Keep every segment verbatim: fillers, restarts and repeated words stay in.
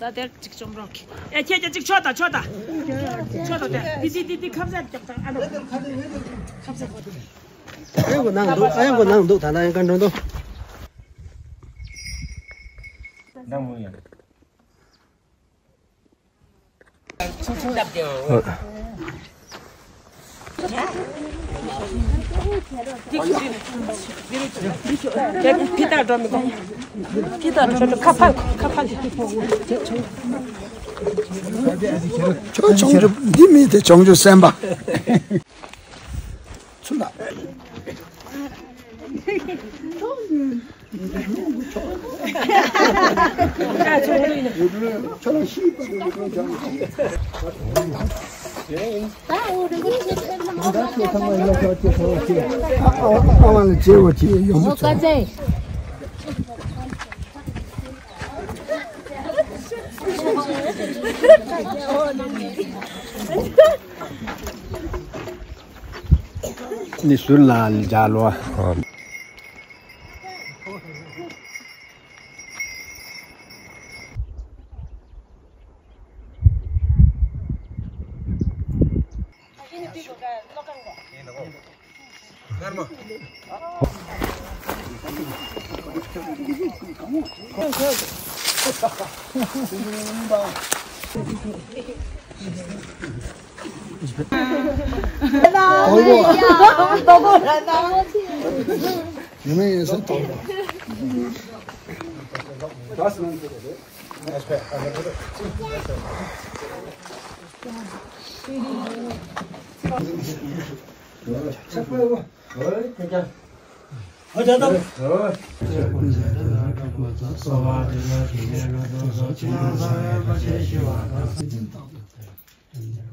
ད་དེར་ཅིག་བཅོམ་རོགས། ཨེ་ཁྱེད་ཀྱིས་ཅིག་མཆོད་དང་མཆོད་དང་། མཆོད་དང་དེ་དེ་དེ་དེ་ཁབ་ཟས་རྒྱབ་དང་ཨ་ནོ། ཁབ་ཟས་ཁོ་དེ། ཨ་ཡང་གོ་ནང་འདུག་ཨ་ཡང་གོ་ནང་འདུག་ད་ལྟ་ཡང་ག་འགྲོ་འདུག་ཁྱོད་བྱང་ཆུབ་འདི་མི་དེ་བྱང་ཆུབ་སེམས་དཔའ། ཚུན་ད། ནི་སུ་ལ་ལ་ལོ།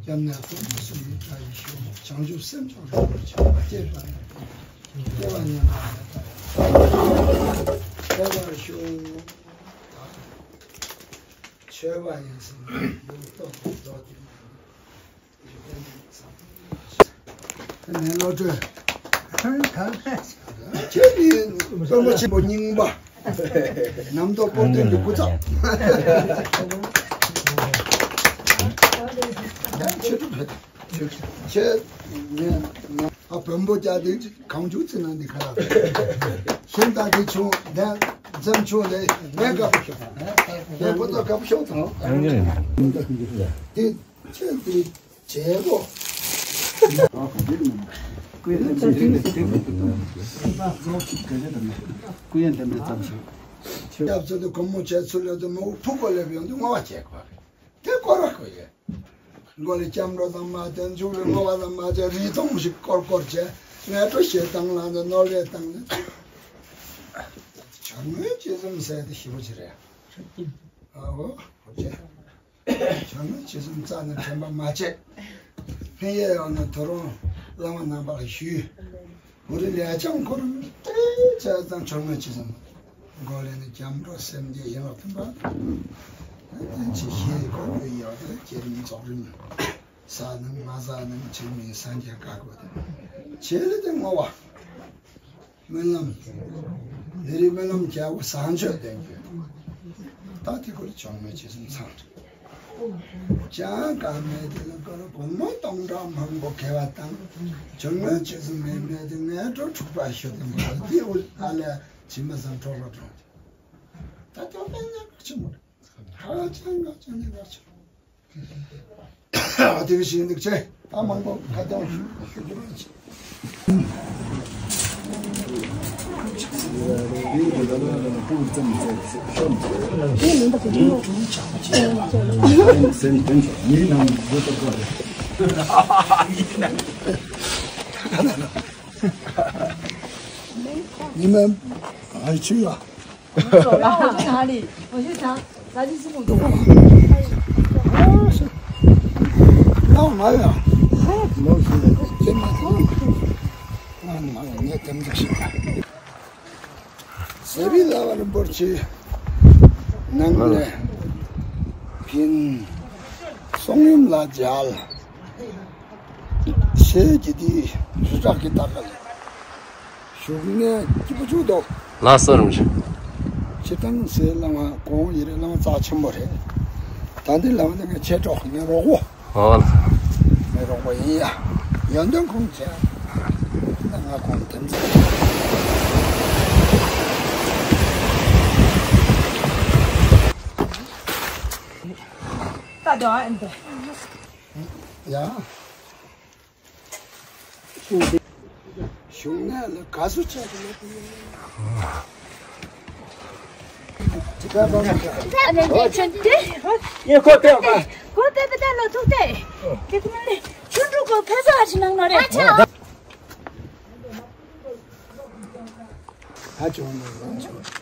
སྐྱབས་གནས་སྟོང་གསུམ་གྱི་བཀྲ་ཤིས་ཤོག། བྱང་ཆུབ་སེམས་མཆོག་རིན་པོ་ཆེ་བསྐྱེད་པ་ཡིན། བསྐྱེད་པ་ཉམས་པ་མེད་པར་ཐེག་པར་ཤོག། མཆོད་པ་ཡིན་ཟེར་ན་ཡུམ་ཏོག་ཏོ་རྡོ་རྗེ་མེ་ནས་བློ་གྲོས། ཁྱེད་ནི་སྟོན་པ་ཆེན་པོ་རྙིང་པ། རྣམ་རྟོག་པོ་ཏོ་གི་སྐུ་ཚབ། ཁྱེད་ནི་ཨ་བོན་པོ་རྒྱག་དེ་གང་བྱུང་ཚེ་ན་འདི་ཁ་ར་ཤིང་རྟ་གི་ཆུང་དེ་འཛེམ་ཆུང་ལས་ངས་དགའ་པོ་ཤོག། ངས་པོ་ཏོ་དགའ་པོ་ཤོག་དང་། དེ། ཁྱེད་འདི་བྱེད་དགོས། སྐུ་ཡོན་ཏན་མེད་ཙམ་ཞིག་སྐྱབས་ཚུལ་དུ་སྒོ་མོ་ཕྱེ་ཚུལ་ལས་དུ་མོ་ཕུག་གོ་ལེབ་ཡོང་དུ་བསྔོ་བ་བྱེད་དགོས། དེ་སྐོར་ར་ཁོ་ཡོད། མགོ་ལས་སྐྱབས་འགྲོ་དང་མ་དོན་མཇུག་ལས་བསྔོ་བ་དང་མ་བྱེད་རི་དོང་ཞིག་སྐོར་སྐོར་བྱེད། ངན་འགྲོ་ཞེ་སྡང་ལངས་ནས་ནོར་ལས་བཏང་ནས། བྱ་དངོས་ཅི་བཟུམ་ཟེར་དེ་ཞིབ་པོ་ཅིག་རེད། ཨ་འོ་ཁོ་བྱེད། བྱ་དངོས་ཅི་བཟུམ་རྩ་ནས་དྲན་པ་མ་བྱེད། ཕན་ཡོན་ཡོད་ན་དོ་རུང་བླ་མ་རྣམ་པ་ལ་ཞུས། འུ་རི་ལས་ཀྱང་ཁོ་རང་ཏེ་བྱས་ཙང་བྱ་དངོས་ཅི་བཟུམ། མགོ་ལས་ནི་སྐྱབས་འགྲོ་སེམས་བསྐྱེད་ཡན་ལག་བདུན་པ། ཏེ་ཅི་ཤེས་ཁོ་རང་ཡོད་དེ་བསྐྱེད་རིམ་རྫོགས་རིམ། ཟ་ནང་མ་ཟ་ནང་ཕྱི་མའི་སངས་རྒྱས་བཀའ་བསྒོ་དེ། བྱེད་ལས་དེ་བསྔོ་བ། སྨོན་ལམ། ནི་རི་སྨོན་ལམ་རྒྱལ་པོ་བཟང་སྤྱོད་ལྡན་རྒྱུ། ད་དེ་ཁོ་ར་བྱ་དངོས་ཅི་བཟུམ་ཚང་། ཅང་ག་མེད་དེ་ལ་ཁོ་ར་སྒོར་མོ་སྟོང་ཕྲག་མང་པོ་དགེ་བ་བཏང་། བྱ་དངོས་ཅི་བཟུམ་མེད་མེད་དེ་ངན་འགྲོ་འཁྲུག་པ་ཤོར་དེ་མ་རེད། དེ་འུ་ཨ་ལས་ཕྱི་མ་བཟང་འཕྲོ་ལ་འགྲོ། ད་དོ་པན་ན་ཁུ་ཆི་མོ་རེད། ཧ་ཅང་ང་ཅང་ནི་ང་ཅང་། ཨ་དེ་བཞིན་འདུག་ཅེ། ད་མང་པོ་ཁ་བཏང་ཞུ་ཞུ་རྒྱུ་མ་ཅི། ཉི་མ་ཨ་ཆུ་ཡ། 我去拿，我去拿。ཟེར་བའི་བླ་མ་རིན་པོ་ཆེ་ནང་ལས་ཕིན་གསུང་རིམ་ལ་མཇལ། ཞེས་ཀྱི་དེ་རི་བྲག་གི་ལྟག་ལ་བཞུགས་ནས་སྐྱིད་པོ་བྱུང་འདུག་ལགས་སོ་རིན་པོ་ཆེ། སྤྱིར་བཏང་ཟེར་བླ་མ་གོང་ཡི་རེད། བླ་མ་རྩ་ཆེན་པོ་རེད། ད་འདི་བླ་མ་དེ་ངའི་མཆེད་གྲོགས་ངའི་རོགས་པོ། ཨོ་ལགས། ངའི་རོགས་པ་ཡིན་ཡ། ཡོན་ཏན་ཁོང་བྱས། ང་ཁོང་དེ་ཚོ། ད་དོ་ཨ་འདི། ཡ། གཞུང་ནས་ལ་ག་སུ་བྱས་ཏེ་ལ་དེ་ཡིན། ཨ་ནི་ཁྱོད་དེ། ཡེ་ཁོ་དེ་བ། ཁོ་དེ་བ་ད་ལོ་ཐུག་སྟེ། དེ་ཁོ་ནི་ཁྱོད་འགྲོ་གོ་ཕེ་ས་ཨ་ཞིག་ནང་ནོ་རེད། ཨ་ཅོ་ནི་ཨ་ཅོ།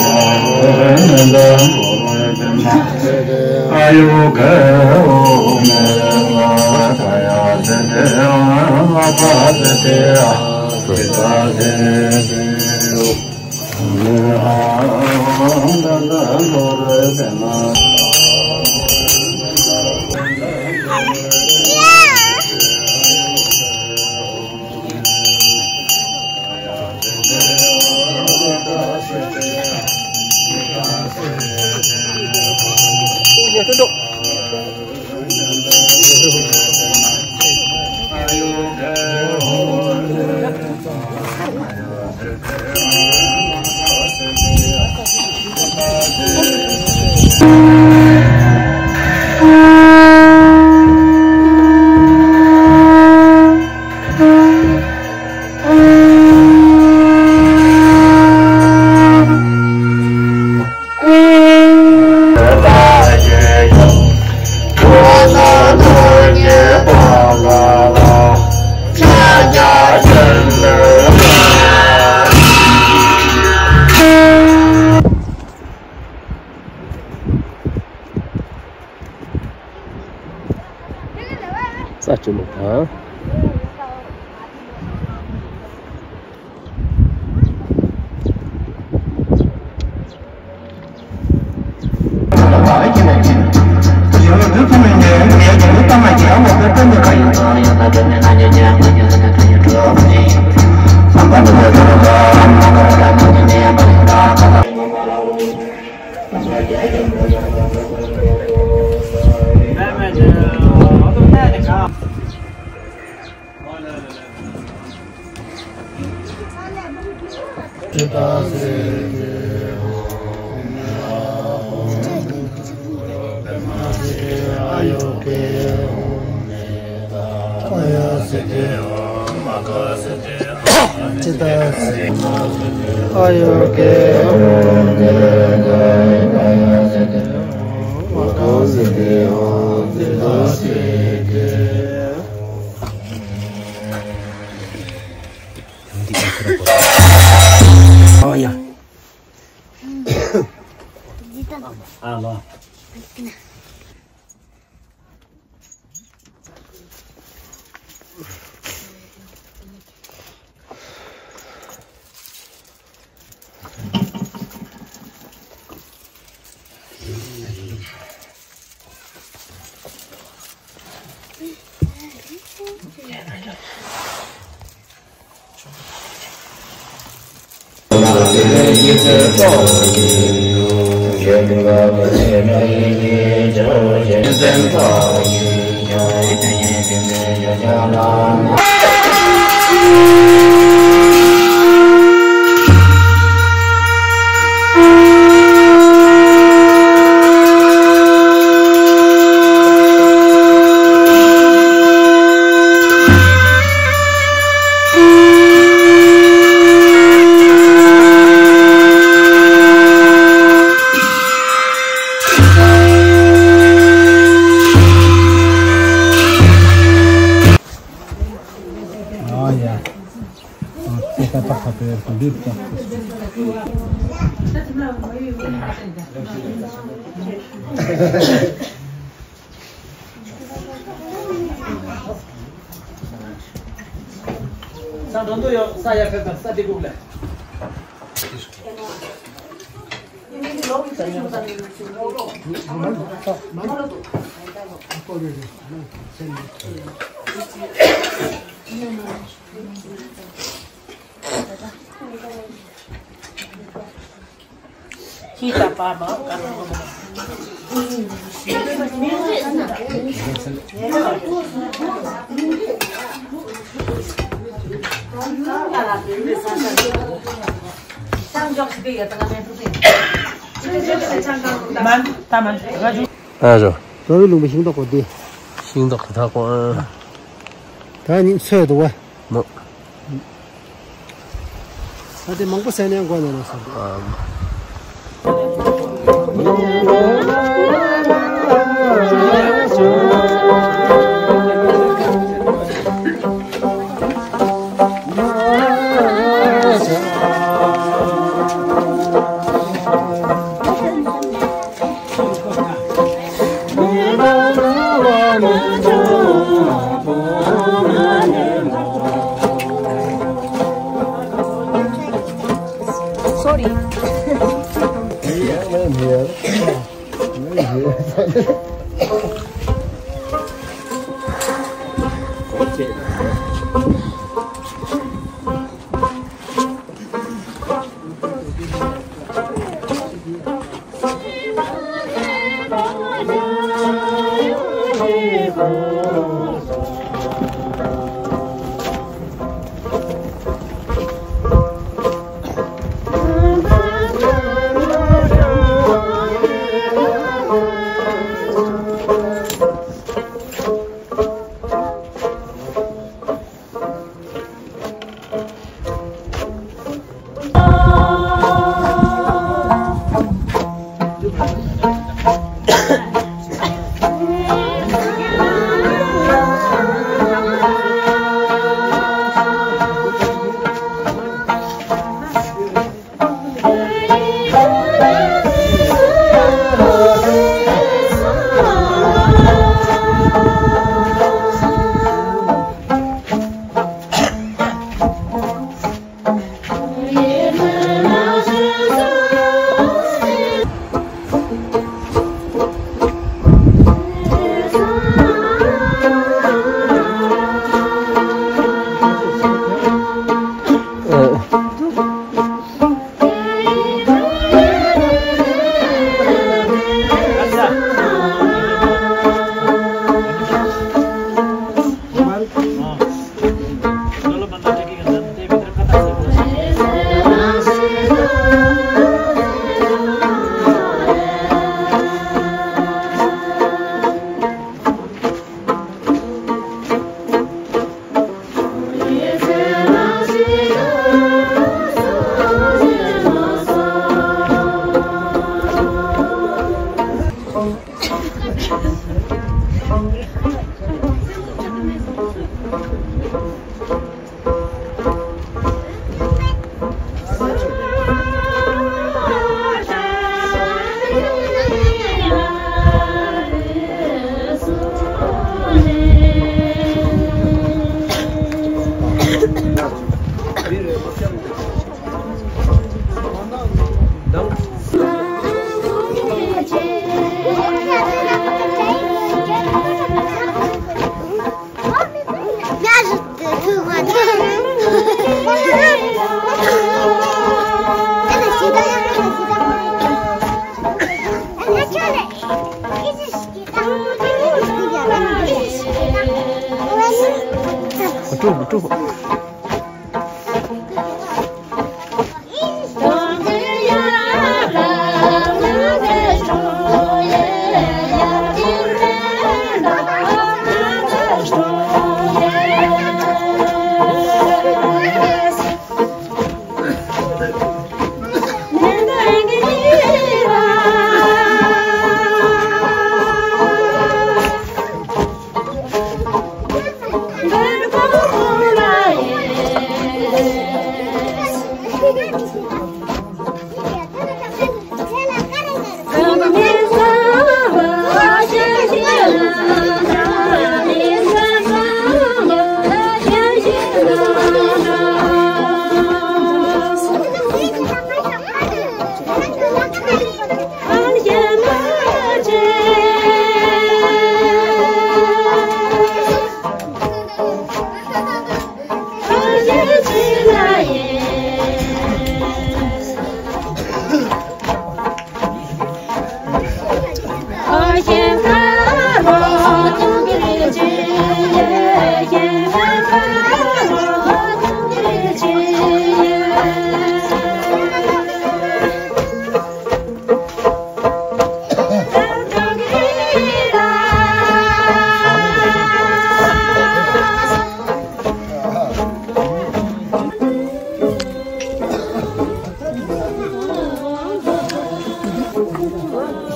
Sa cuma, ha? Oh, ya. ཨ་ཇོ། ད་ལུང་པའི་ཤིང་ཏོག་གོ་དེ། ཤིང་ཏོག་གི་ཐག་གོ་ཨ། ད་ནི་ཚོད་དུ་བ། མོ། ད་དེ་མང་པོ་ཟ་ནས་ཡང་གོ་ན་ན་སོང་། ཨ། Sorry.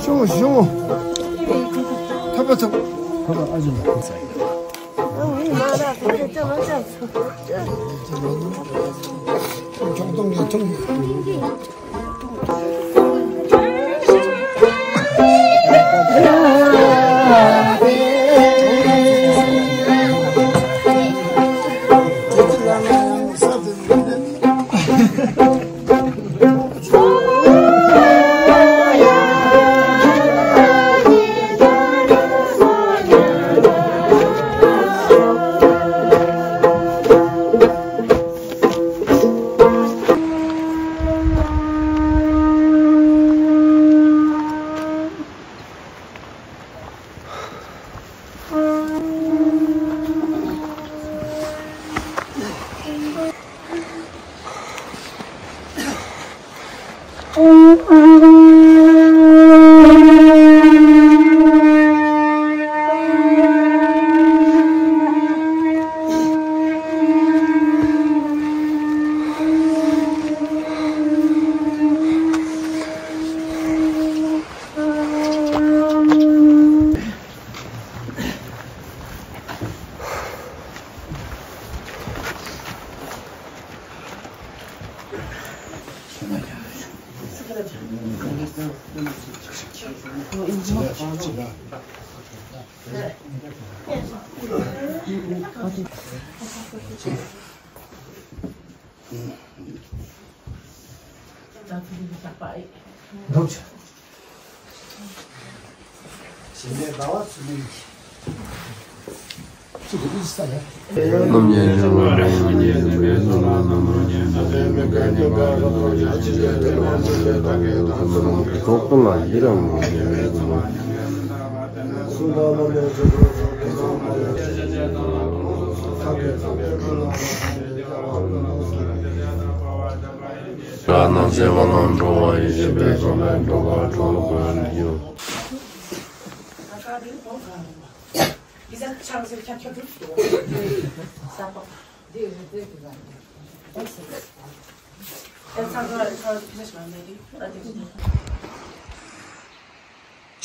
ཞུ་ཞུ། ཐབ་པ་ཐབ། ཐབ་པ་ཨ་ཞུ། ཁྱོད་གཏོང་ཡ་ཐུང་།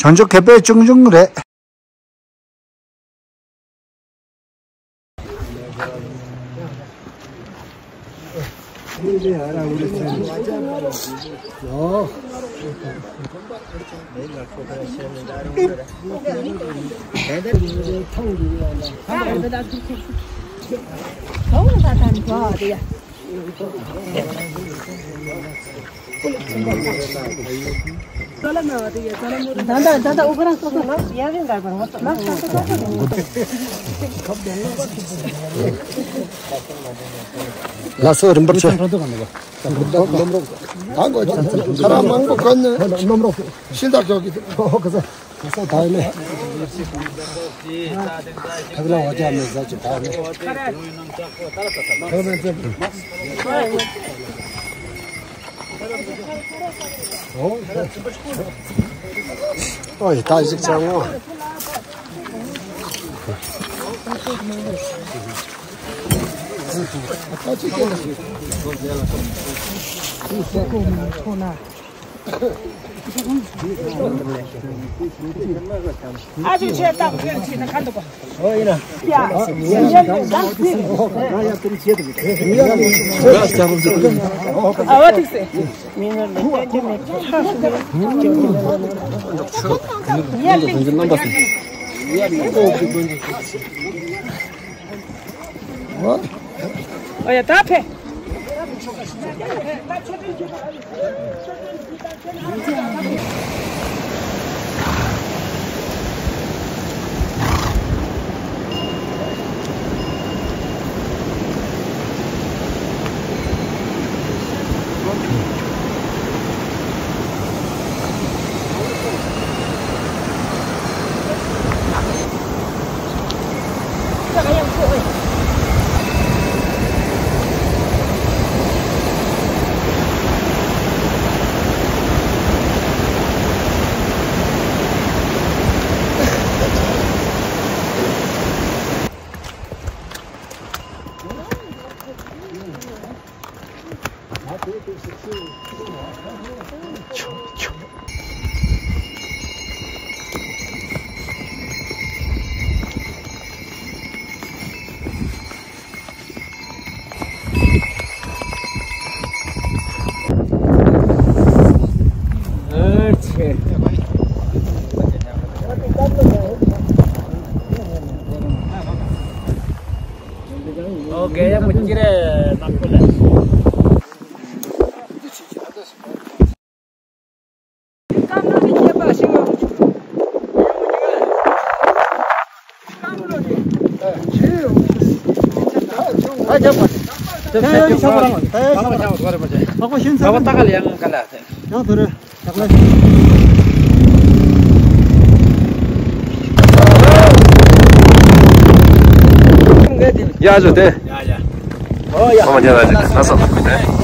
བྱང་ཆུབ་མཁས་པའི་ཆུང་ཆུང་རེད། ལགས་སོ། རིན་པོ་ཆེ། ད་མང་པོ་གོན་ནས་ཤིང་རྟ་ཁྱོག་གི། ཁ་ས་ད་ནས། ཁ་ལ་བ་ཅག་མེད་ཟ་ཅི་ད་ནས། ཁ་ལ་ཚེ། ཨོ་ཡ། ད་ཞིག་ཅང་ངོ་། ད་ཅི་ཀྱང་། ཨོ་ཡ། ད་ཕེབས། ཨོ་གེ་ཡ་མུ་ཅི་རེ་ནག་པོ་ལེ། ཡ་ཟོ་དེ། ཡ་ཡ། ཨོ་ཡ། ཨོ་ཡ་ཡ། ཨ་ས།